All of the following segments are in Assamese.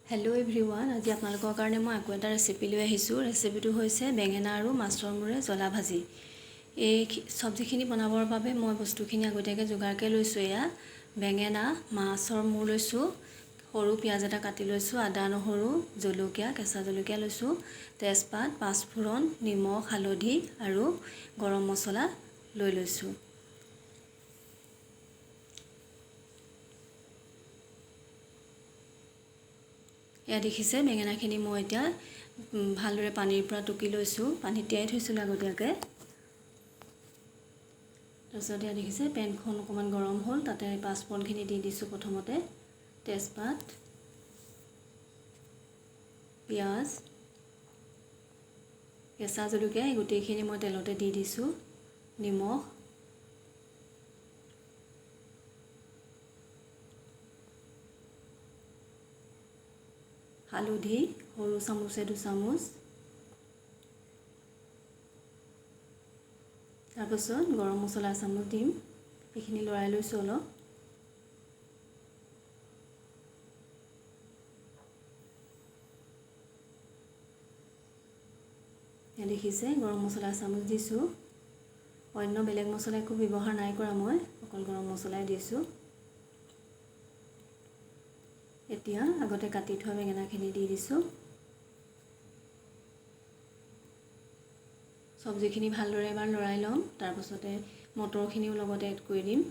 হেল্ল' এভৰিৱান, আজি আপোনালোকৰ কাৰণে মই আকৌ এটা ৰেচিপি লৈ আহিছোঁ। ৰেচিপিটো হৈছে বেঙেনা আৰু মাছৰ মূৰে জ্বলা ভাজি। এই চব্জিখিনি বনাবৰ বাবে মই বস্তুখিনি আগতীয়াকৈ যোগাৰকৈ লৈছোঁ। এয়া বেঙেনা, মাছৰ মূৰ লৈছোঁ, সৰু পিঁয়াজ এটা কাটি লৈছোঁ, আদা নহৰু, জলকীয়া, কেঁচা জলকীয়া লৈছোঁ, তেজপাত, পাঁচফোৰণ, নিমখ, হালধি আৰু গৰম মছলা লৈ লৈছোঁ। এয়া দেখিছে বেঙেনাখিনি মই এতিয়া ভালদৰে পানীৰ পৰা টুকি লৈছোঁ, পানীত তিয়াই থৈছিলোঁ আগতীয়াকৈ। তাৰপিছত এয়া দেখিছে পেনখন অকণমান গৰম হ'ল, তাতে পাঁচফোৰণখিনি দি দিছোঁ। প্ৰথমতে তেজপাত, পিঁয়াজ, কেঁচা জলকীয়া এই গোটেইখিনি মই তেলতে দি দিছোঁ, নিমখ, হালধি সৰু চামুচে 2 চামুচ, তাৰপাছত গৰম মছলা এচামুচ দিম। এইখিনি লৰাই লৈছোঁ অলপ। দেখিছে গৰম মছলা এচামুচ দিছোঁ, অন্য বেলেগ মছলা একো ব্যৱহাৰ নাই কৰা মই, অকল গৰম মছলাই দিছোঁ। এতিয়া আগতে কাটি থোৱা বেঙেনাখিনি দি দিছোঁ। চব্জিখিনি ভালদৰে এবাৰ লৰাই ল'ম, তাৰপাছতে মটৰখিনিও লগতে এড কৰি দিম।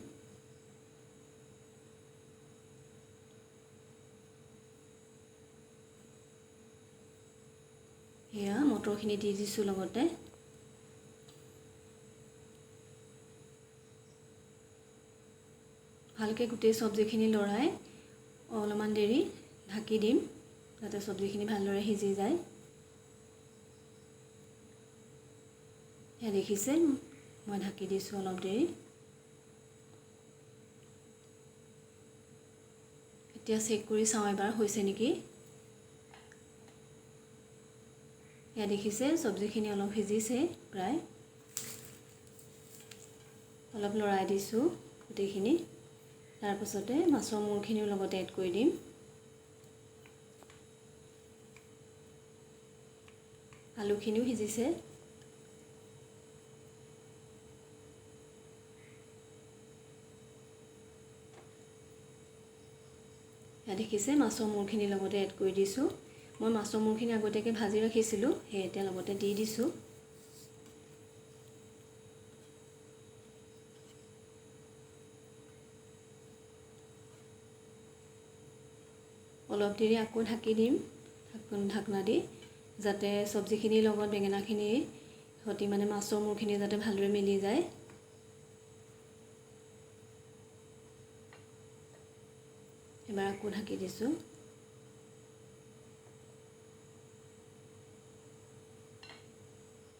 এয়া মটৰখিনি দি দিছোঁ লগতে। ভালকৈ গোটেই চব্জিখিনি লৰাই অলপমান দেৰি ঢাকি দিম, যাতে চব্জিখিনি ভালদৰে সিজি যায়। এয়া দেখিছে মই ঢাকি দিছোঁ অলপ দেৰি। এতিয়া চেক কৰি চাওঁ এবাৰ হৈছে নেকি। এয়া দেখিছে চব্জিখিনি অলপ সিজিছে প্ৰায়, অলপ লৰাই দিছোঁ গোটেইখিনি। তাৰপাছতে মাছৰ মূৰখিনিও লগতে এড কৰি দিম। আলুখিনিও সিজিছে। এয়া দেখিছে মাছৰ মূৰখিনি লগতে এড কৰি দিছোঁ। মই মাছৰ মূৰখিনি আগতীয়াকৈ ভাজি ৰাখিছিলোঁ, সেই এতিয়া লগতে দি দিছোঁ। অলপ দেৰি আকৌ ঢাকি দিম, ঢাকনা দি, যাতে চব্জিখিনিৰ লগত বেঙেনাখিনিৰ সৈতে মানে মাছৰ মূৰখিনি যাতে ভালদৰে মিলি যায়। এবাৰ আকৌ ঢাকি দিছোঁ।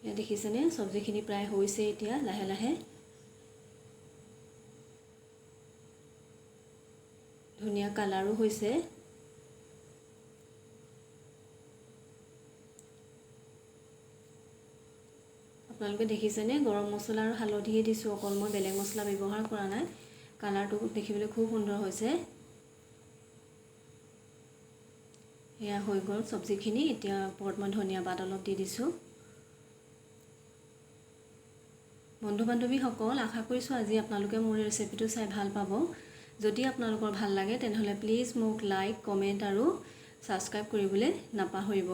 এয়া দেখিছেনে চব্জিখিনি প্ৰায় হৈছে এতিয়া লাহে লাহে। ধুনীয়া কালাৰো হৈছে। আপোনালোকে দেখিছেনে গৰম মছলা আৰু হালধিয়ে দিছোঁ অকল, মই বেলেগ মছলা ব্যৱহাৰ কৰা নাই। কালাৰটো দেখিবলৈ খুব সুন্দৰ হৈছে। এয়া হৈ গ'ল চব্জিখিনি। এতিয়া ওপৰত মই ধনিয়া পাত অলপ দি দিছোঁ। বন্ধু বান্ধৱীসকল, আশা কৰিছোঁ আজি আপোনালোকে মোৰ ৰেচিপিটো চাই ভাল পাব। যদি আপোনালোকৰ ভাল লাগে তেনেহ'লে প্লিজ মোক লাইক, কমেণ্ট আৰু ছাবস্ক্ৰাইব কৰিবলৈ নাপাহৰিব।